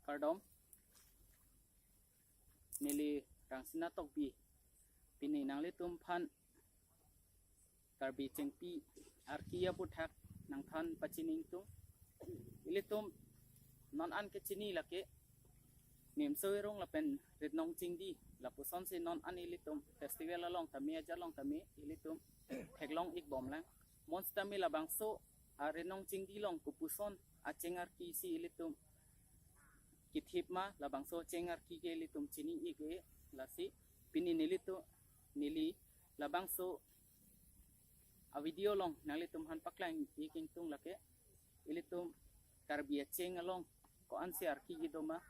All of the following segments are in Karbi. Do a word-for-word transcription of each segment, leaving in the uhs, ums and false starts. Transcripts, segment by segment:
Kardom. Neli Rangsina Tokbi. Pini nanglitum aphan Karbi chengpi arki aputhak nangthan pachini ingtung. Ilitum non an kechini lake Nimso Irung lapen Ritnong Chingdi, lapusonsi non an ilitum festival along tame, aja along tame ilitum theklong ikbomlang. Mons tame labangso a Ritnong Chingdi along kopuson acheng arki si ilitum kithip ma, labangso acheng arki ke ilitum chini ik-e. Lasi pini nelitum, neli labangso a video along nanglitum aphan paklang ik ingtung, lake ilitum Karbi acheng along ko-ansi arki kedo ma,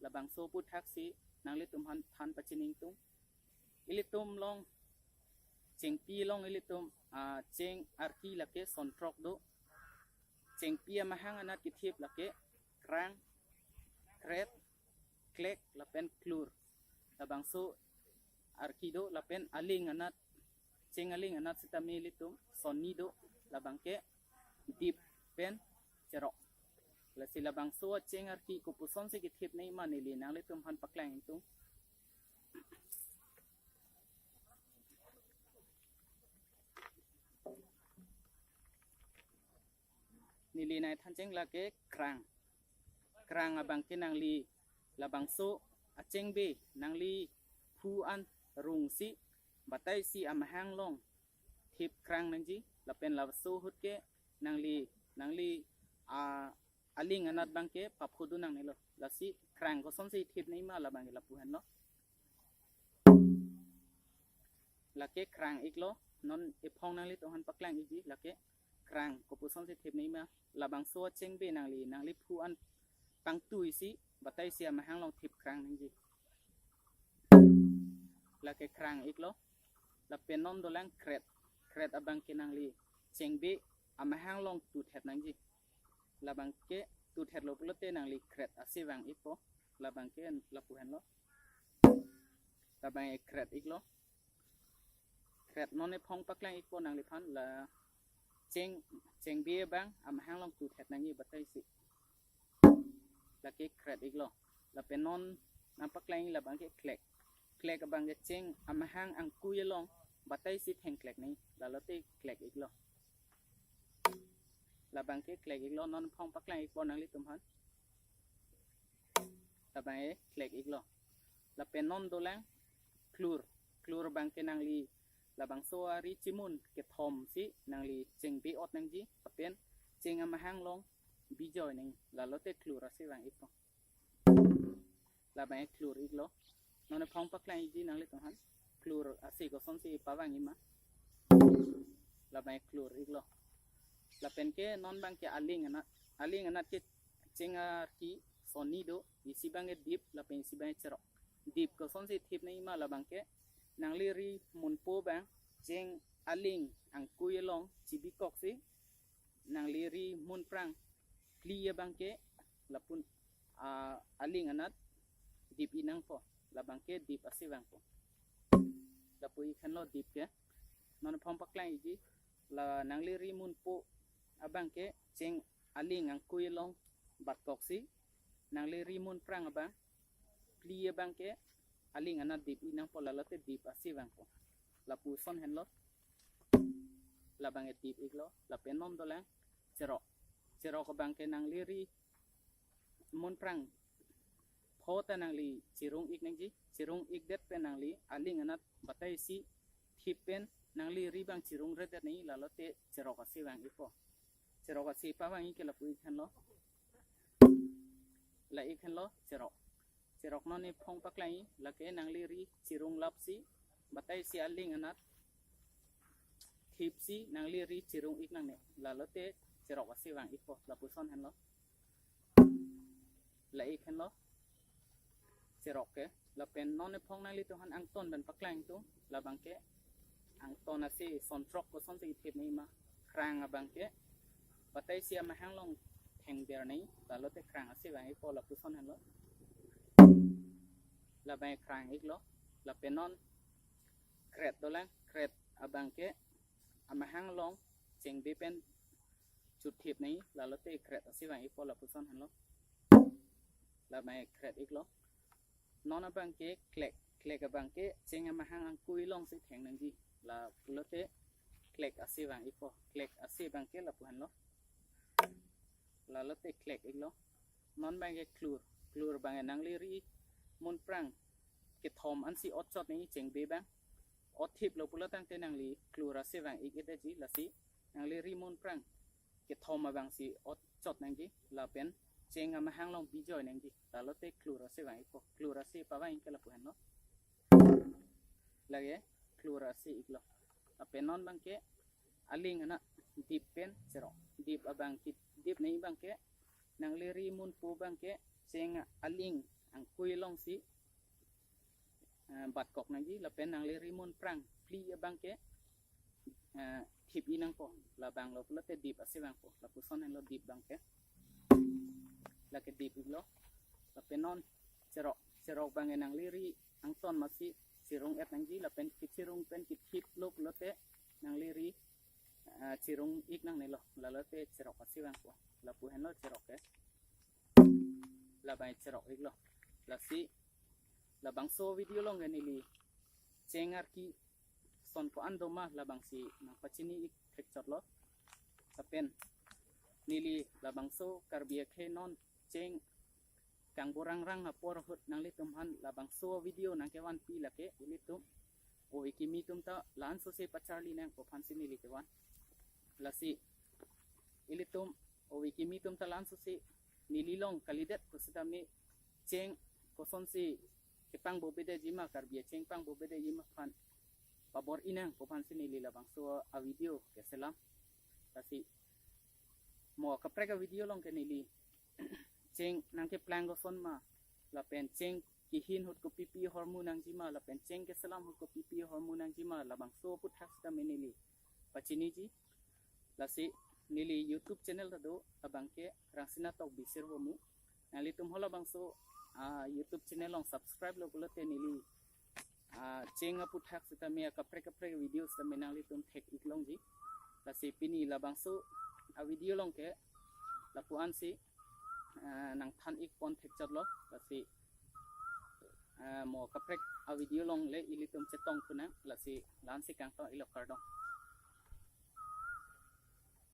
labangso aputhak si nanglitum aphan than pachini ingtung. Ilitum along chengpi along ilitum acheng arki lake son throk do. Chengpi amahang anat kithip lake krang, kret, klek lapen klur. Labangso arki do. Lapen aling anat, cheng aling anat sitame ilitum son ni do, labang ke dip pen cherok. Lasi labangso acheng arki kopusonsi kithip nangji ma, neli nanglitum aphan paklang ingtung. Neli nangthan cheng lake krang. Krang abang ke nangli labangso acheng be nangli phu an rungsi, batai si amahang along thip krang nangji, lapen labangso ahut ke nangli, nangli a aling anat abang ke paphu dun nangnelo. Lasi krang kosonsi thip nangji ma, labang ke lapu henlo. Lake krang iklo, non ephong nanglitum aphan paklang ikji, lake krang kopusonsi thip nangji ma, labangso acheng be nangli, nangli phu an pangtui si, batai si amahang along thip krang nangji. Lake krang iklo. Lapen non dolang kret. Kret abang ke nangli cheng be amahang along tuthet nangji. Labang ke tuthetlo pulote nangli kret asi vang ikpo. Labang ke lapu henlo. Labang ke kret iklo. Kret non ephong paklang ikpo nangliphan, la cheng, cheng be abang amahang along tuthet nangji batai si. Lake kret iklo. Lapen non nangpaklang labang ke klek. Klek abang ke cheng amahang angkui along batai si thengklek nangji, lalote klek iklo. Labang ke klek iklo, non ephong paklang ikpo nanglitum aphan. Labang ke klek iklo. Lapen non dolang klur. Klur abang ke nangli labangso ari chimun kethom si nangli cheng be-ot nangji, lapen cheng amahang along bijoi nangji, lalote klur asi vang ikpo. Labang ke klur iklo. Non ephong paklang ikji nanglitum aphan. Klur asi kosonsi pavangji ma. Labang ke klur iklo. Lapen ke non abang ke aling anat. Aling anat ke cheng arki son ni do. Isi abang ke dip, lapen isi abang ke cherok. Dip kosonsi thip nangji ma, labang ke nangli ri munpo abang cheng aling angkui along chibikok si nangli ri mun prang phli abang ke lapu, ah, aling anat dip ik nangpo, labang ke dip asi vangpo. Lapu ik henlo dip ke. Non ephong paklang ikji, la nangli ri munpo abang ke cheng aling angkui along batkok si nangli ri mun prang abang phli abang ke aling anat dip ik nangpo, lalote dip asi vangpo. Lapuson henlo. Labang ke dip iklo. Lapen non dolang cherok. Cherok abang ke nangli ri mun prang pho ta nangli chirung ik nangji. Chirung ikdet pen nangli aling anat batai si thip pen nangli ri abang chirungredet nangji, lalote cherok asi vang ikpo. Cherok asi pavangji ke lapu ik henlo. La ik henlo cherok. Cherok non ephong paklang ik, lake nangli ri chirung lap si batai si aling anat thip si nangli ri chirung ik nangne, lalote cherok asi vang ikpo. Lapuson henlo. La ik henlo cherok ke. Lapen non ephong nanglitum aphan angton pen paklang tung, labang ke angton asi son throk kosonsi thip nangji ma. Krang abang ke batai si amahang along thengber nangji, lalote krang asi vang ikpo. Lapuson henlo. Labang ke krang iklo. Lapen non kret dolang. Kret abang ke amahang along cheng be pen chuthip nangji, lalote kret asi vang ikpo. Lapuson henlo. La mai kret iklo. Non abang ke klek, klek abang ke cheng amahang angkui alongsi theng nangji. La pulote klek ase vang ikpo, klek ase abang ke lapu henlo. Lalote klek iklo. Non abang ke klur, klur abang ke nangli ri munprang kethom ansi ot chot nangji chengbe abang. Ot thiplo pulo tangte nangli klur ase vang ik-edetji, lasi nangli ri munprang kethom abangsi ot chot nangji, lapen cheng amahang along bijoi nangji. Lalote klur ase vang ikpo, klur ase pavang ik ke lapu henlo. Lake klur ase iklo. Lapen non abang ke aling ana dip pen cherok. Dip abang ke, dip nangji abang ke nangli ri munpo abang ke cheng aling angkui alongsi eh, batkok nangji, lapen nangli ri munprang phli abang ke eh, thip-i nangpo. Labang lo pulote dip ase vangpo. Lapuson henlo dip abang ke. Lake dip iklo. Lapen non cherok, cherok abang ke nangli ri angton masi chirung-et nangji, lapen kechirung pen kethiplo pulote nangli ri eh, chirung ik nangnelo. Lalote cherok ase vangpo. Lapu henlo cherok ke. Labang cherok iklo. Lasi labangso video along ke neli cheng arki son ko-an doma labangsi nangpachini ik thekchotlo. Lapen neli labangso Karbi akhei non cheng kangborang rang apor ahut nanglitum aphan labangso video nangkevanpi lake ilitum o-e kimi atum ta la-an sose pacharli nangpo aphansi neli kevan. Lasi ilitum o-e kimi atum ta la-an sose neli along kalidet pusitame cheng kosonsi kepangbobedeji ma, Karbi acheng pangbobedeji ma aphan pabor-i nangpo aphansi neli labangso a-video keselam. Lasi mo kaprek a-video along ke neli cheng nangkeplang koson ma, lapen cheng kehin ahut kopipi ahormu nangji ma, lapen cheng keselam ahut kopipi ahormu nangji ma, labangso aphuthak sitame neli pachiniji. Lasi neli YouTube channel ta do, abang ke Rangsina Tokbi Sirvomu. Nanglitum halabangso ah, YouTube channel along subscribe lo pulote neli ah, cheng aphuthak sitame akaprek kaprek video sitame nanglitum thek ik longji. Lasi pini labangso a-video along ke lapu-ansi ah, nangthan ik pon thekchotlo. Lasi ah, mo kaprek a-video along le ilitum chetong thu nang, lasi la-ansi kangtong iklo, kardom.